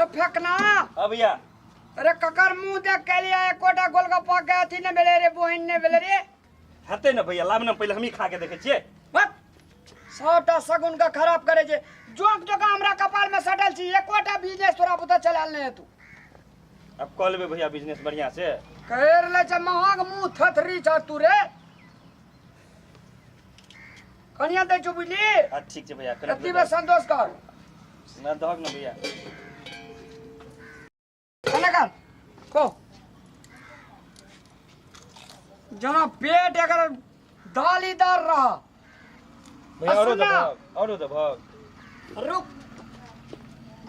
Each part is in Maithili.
रे फेकना। हाँ भैया। अरे ककर मुंह देख के लिया एकोटा गोलगप्पा के अथी ने भेलै रे, बोहिन ने भेलै रे। हेतै ने भैया, लाब ने पहिले हमही खा के देखै छियै। बक सबटा शगुन के खराब करे छै। जोंक जोका हमरा कपाल में सटल छी, एकोटा बिजनेस तोरा पुता चलायल नहि हेतौ। अब कऽ लेबै भैया बिजनेस बढ़िया से। कर ले छै महग मुंह थथरी छ तू रे। कनिया दै छौ बुझली? हाँ ठीक छै भैया, कनि एतबी में संतोष कर। ना दहक ना भैया। कने कर को जना पेट अगर दालीदार रहा। भैया औरो सुन ना। दबहक, औरो दबहक। रुक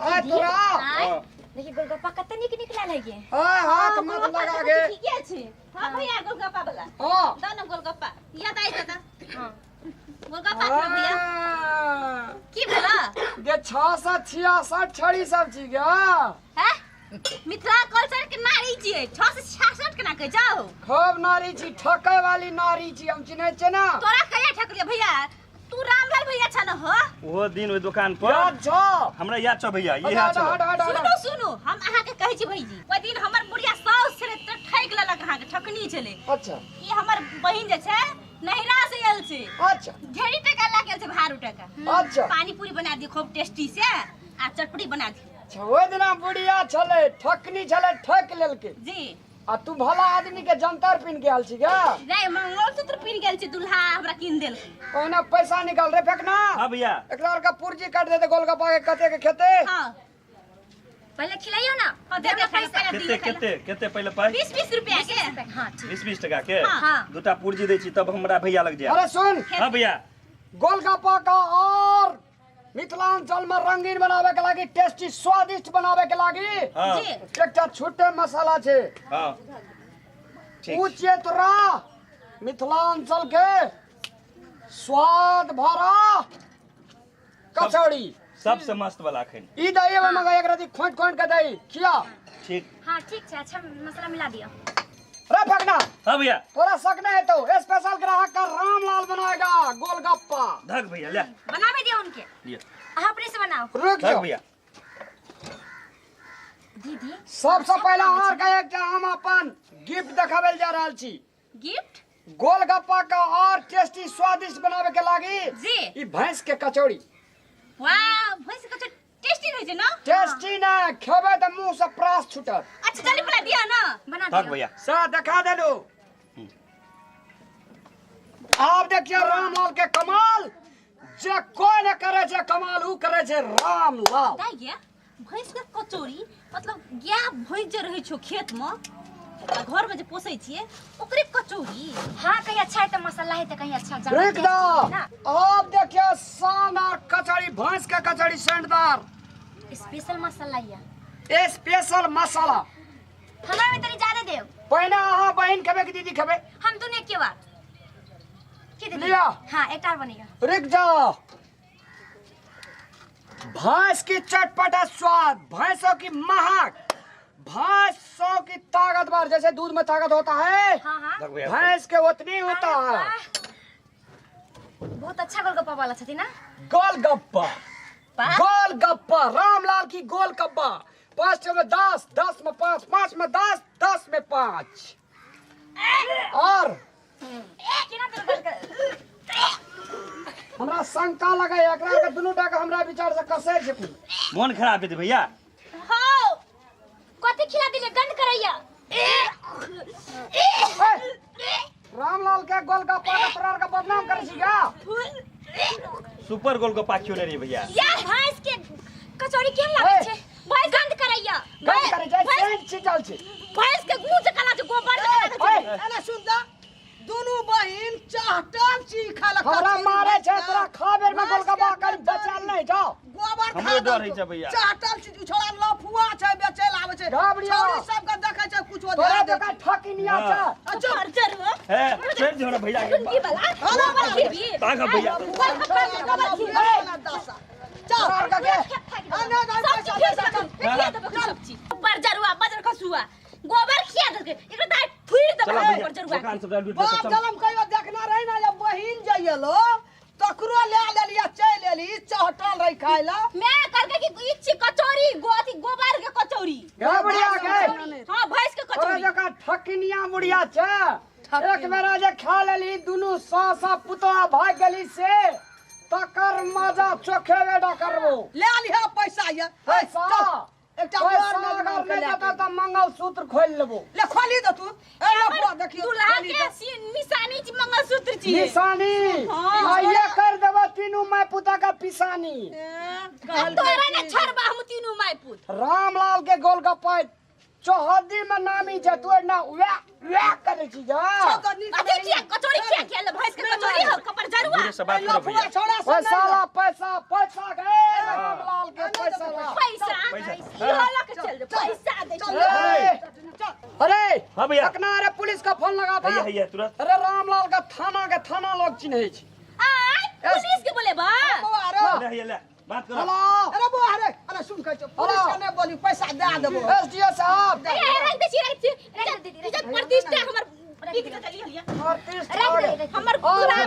आ तोरा। हाँ। देखिए गोलगप्पा कते नीक नीक लागल है। हाय हाथ मत लगा गे। ठीके छै। हां भैया गोलगप्पा वाला। हां दो ना गोलगप्पा। याद आई दादा। हां गोलगप्पा खा भैया। की भेला? गे 666 छड़ी सब छी गे। हैं? मिथिला कल्चर के नारी छियै, 666 केना कहै जाओ? खूब नारी छी, ठकै वाली नारी छी, हम चिन्है छियै ना। तोरा कहिया ठकलियै भैया? तू रामलाल भैया छ न हो? ओहो दिन ओहि दुकान पर याद छौ? हमरा याद छौ भैया, हट, इएह हट, छौ। हट, हट, हट। सुनू सुनू, हम अहाँ के कहै छी भैजी, ओहि दिन हमर बुढ़िया साउस छलै तऽ ठकि लेलक अहाँके, ठकनी छलै। अच्छा। ई हमर बहिन जे छै नैहरा से आयल छै। अच्छा। ढेरी टका लए गेल छै, भारू टका। अच्छा। पानी पूरी बना दी खूब टेस्टी से आ चटपटी बना दी। अच्छा, ओहि दिना बुढ़िया छलै, ठकनी छलै, ठकि लेलकै। जी। आ तू भला आदमी के जंतर पिन के आयल छी गे? नहीं, मंगलसूत्र पिन गेल छी, दुल्हा हमरा किन देलकै। पहिने पैसा निकाल रे फेकना। हाँ भैया। एकरा आर के पुर्जी काट देते गोलगप्पा के कते के खेते। हाँ। पहले खिलाइयो ना। हाँ, दे दे खाना, पहले केते दियो खाना। केते केते पहले पाई? 20-20 रुपया के। हाँ, ठीक। 20-20 टका के? हाँ। दूटा पुर्जी दै छी तब हमरा भैया लग जाए। अरे सुन। हाँ भैया। गोलगप्पा का और मिथिलांचल में रंगीन बनावे के लागी, टेस्टी स्वादिष्ट बनावे के लागी हाँ। जी। एकटा छोटे मसाला छे। हाँ। ठीक। ऊ छियै तोरा मिथिलांचल के स्वाद भरा कचौड़ी। सबसे मस्त वाला अखन। ई दही ओहिमे मगर एक रति खोंटि खोंटि के दही खिया। ठीक। हाँ ठीक छै, अच्छा मसाला मिला दियो। रे फकना। हाँ भैया। तोरा शक नहीं है तो स्पेशल ग्राहक का रामलाल बनाएगा गोलगप्पा। धक भैया ले। बनावे दियो उनके। लियो। अहाँ अपने से बनाओ। रुक धक जाओ। भैया। दीदी। सबसे पहले अहाँ के एकटा हम अपन गिफ्ट देखाबे जा रहल छी। गिफ्ट? गोलगप्पा का और टेस्टी स्वादिष्ट बनावे के लागी जी। ई भैंस के कचौड़ी। वाह, भैंस के कचौड़ी टेस्टी रहै छै ना? टेस्टी ना, खेबै त मुंह से प्रास छूटत। अच्छा जल्दी बना दिया ना। बना धक दियो। भैया। सा देखा देलू। आब देखियो रामलाल के कमाल, जे कोई न करे छै कमाल ऊ करे छै रामलाल। दाइ गे, भैंस के कचौड़ी मतलब गाय भैंस जे रहै छौ खेत में आ घर में जे पोसै छियै ओकरे कचौड़ी। हाँ कहीं अच्छा है तो मसाला है तो कहीं अच्छा ज्यादा रुक टेस्टी जाओ। है ना। अब देखियो शानदार कचौड़ी, भैंस के कचौड़ी सेंटदार। स्पेशल मसाला ये। स्पेशल मसाला। हमरा में तनी ज्यादा देव। पहिने अहाँ बहिन खेबै कि दीदी खेबै? हम दुनू के बात। की दीदी? लिया। हाँ एक और बनेगा। रुक जाओ। भैंस की चटपटा स्वाद, भैंसों की महक, भैंसों की ताकतवर, जैसे दूध में ताकत होता है, हाँ, हाँ। धक भैया। भैंस के उतनी होता अरे है। वाह। बहुत अच्छा गोलगप्पा वाला छथि ना? गोलगप्पा। वाह। गोलगप्पा, रामलाल की गोलगप्पा। 5 में 10, 10 में 5, 5 में 10, 10 में 5। और केना तोर गोलगप्पा? हमरा शंका लगे एकरा के दुनू टा के हमरा विचार से कसै छै कुन। मोन खराब हेतै भैया। हाँ। कथी खिला दिले गंद करैया। ए, रामलाल के गोलगप्पा के तोरा के बदनाम करै छी क्या? सुपर गोलगप्पा खियौने रही भैया। या भैंस के कचौड़ी केहन लागै ए। छै? भैंस गंद करैया। गंद करै छै, सेंट छिटल छै। भैंस के गुं जकाँ लागै छै, गोबर जकाँ लागै छै। ए, अरे सुन त, दुनू बहिन चहटल छी खाय लए हमरा कचौड़ी मारे छै, भैंस के। तोरा खा बेर में भैंस के गोलगप्पा करी कचौड़ी। बचल नहीं जाओ। गोबर खा हमरो डर देलकौ। होइ छै भैया। चहटल छी, उ छोड़ा लफुआ छै, बेचै लए आबै छै। घाबरिया। छौड़ी सबके देखै छै, कुछो तोरा ध्यान दै जकाँ छै। ठकिनिया हाँ। छै। अच्छा। बर्जर हो। हे, छोड़ि दियौ ने भैया के। की वाला? हाँ, गोबर हाँ। खिरबी। ताकब भैया। गोलगप्पा के गोबर खिरबी। अरे, दशा। चल। तोरा आर के के? आ, नहि, नहि, सब पैसा, चीज पैसा, फेर चल। खिया देबौ सब चीज। बर्जरुआ, बजर खसुआ। गोबर खिया देलकै। एकरा दाइ थुरि देबौ चला भैया, बर्जरुआ। दुकान सब लूट बाप लेतौ, चल। जलम कहियो देखना रही ना, जब बहिन जइयलो तकरो ले लेली आ चलि एली, चहटल रही खाय लए। मैं कहलकै कि ई छी कचौड़ी, अथी गोबर के ठकिनिया मुड़िया छै। एक बेरा जे खा लेली दुनू सास आ पुतोह भाग गेली से तकर मजा चोखे बेटा करबो। ले लिह पैसा ये पैसा एकटा पैसा अगर नहीं देता तो मंगलसूत्र खोल लेबो। ले खोली दे तू। ए लफुआ देखियो दूल्हा के निशानी छी मंगलसूत्र छी निशानी। आ ये कर देबो तीनू my पुता का पिसानी। तोरा ने छड़बा हम तीनू my पुत। रामलाल के गोलगप्पा चौहद्दी में नामी छै तू ना वे वे करे छी जा। अथी किया कचौड़ी किया खेल भैंस के कचौड़ी हो कपर जरुआ। से बात करो भैया। पैसा ला पैसा पैसा गे रामलाल के पैसा ला पैसा इहो लक चल दे पैसा दे चल। अरे हां भैया अकना अरे पुलिस का फोन लगा था भैया भैया तुरंत। अरे रामलाल का थाना के थाना लोग चिन्है छी। आय पुलिस के बोलेबा। ले भैया ले बात करो। हेलो अरे बुआ अरे अरे सुन के पुलिस के नहीं बोली पैसा दे देबो। एसडीओ साहब अरे रख दे छी रख दे रख दे इज्जत प्रतिष्ठा हमर बिक के चली हलिया प्रतिष्ठा हमर दुल्हा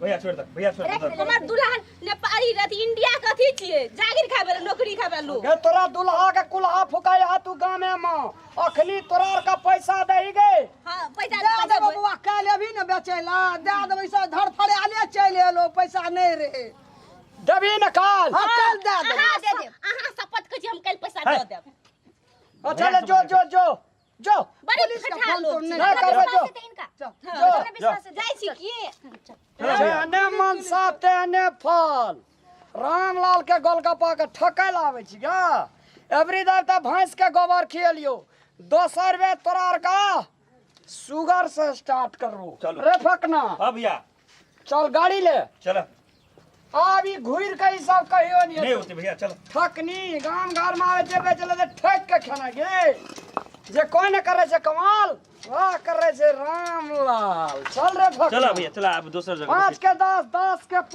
भैया छोड़ दे भैया छोड़ दे हमर दुल्हा नेपाली रथी इंडिया के अथी छिए जागीर खाबे नौकरी खाबे लोग। गे तोरा दुल्हा के कुल्हा फुकाई हा तू गामे में अखनी तोरा का पैसा देही गे। हां पैसा दे देबो बुआ काल अभी न बेचैला दे देबो सब धड़फड़ाले चलि एलो पैसा नहीं रे देबी न काल। हां काल दे देबो। अहाँ शपथ कहै छी हम काल्हि पैसा दऽ देब। अच्छा ले जो जो जो जो बड़ी फटा लोग नहीं करबे जो जो जाइ छी की जेने मनसा तेने फल। रामलाल के गोलगप्पा के ठकै लाबै छी गा। एवरी दार तऽ भैंस के गोबर खियलियो दोसर बेर तोरा आर का शुगर से स्टार्ट करू रे फकना। हां भैया चल गाड़ी ले चल। अभी घुर के ई सब कहियो नहीं नहीं होते भैया चल। ठकनी गाम घर में आवे जे बेचले ते ठक के खाना गे जे कोई न करे छै कमाल वाह करे छै रामलाल। चल रे फकना चला भैया चला अब दोसर जगह 5 के 10 10 के 5।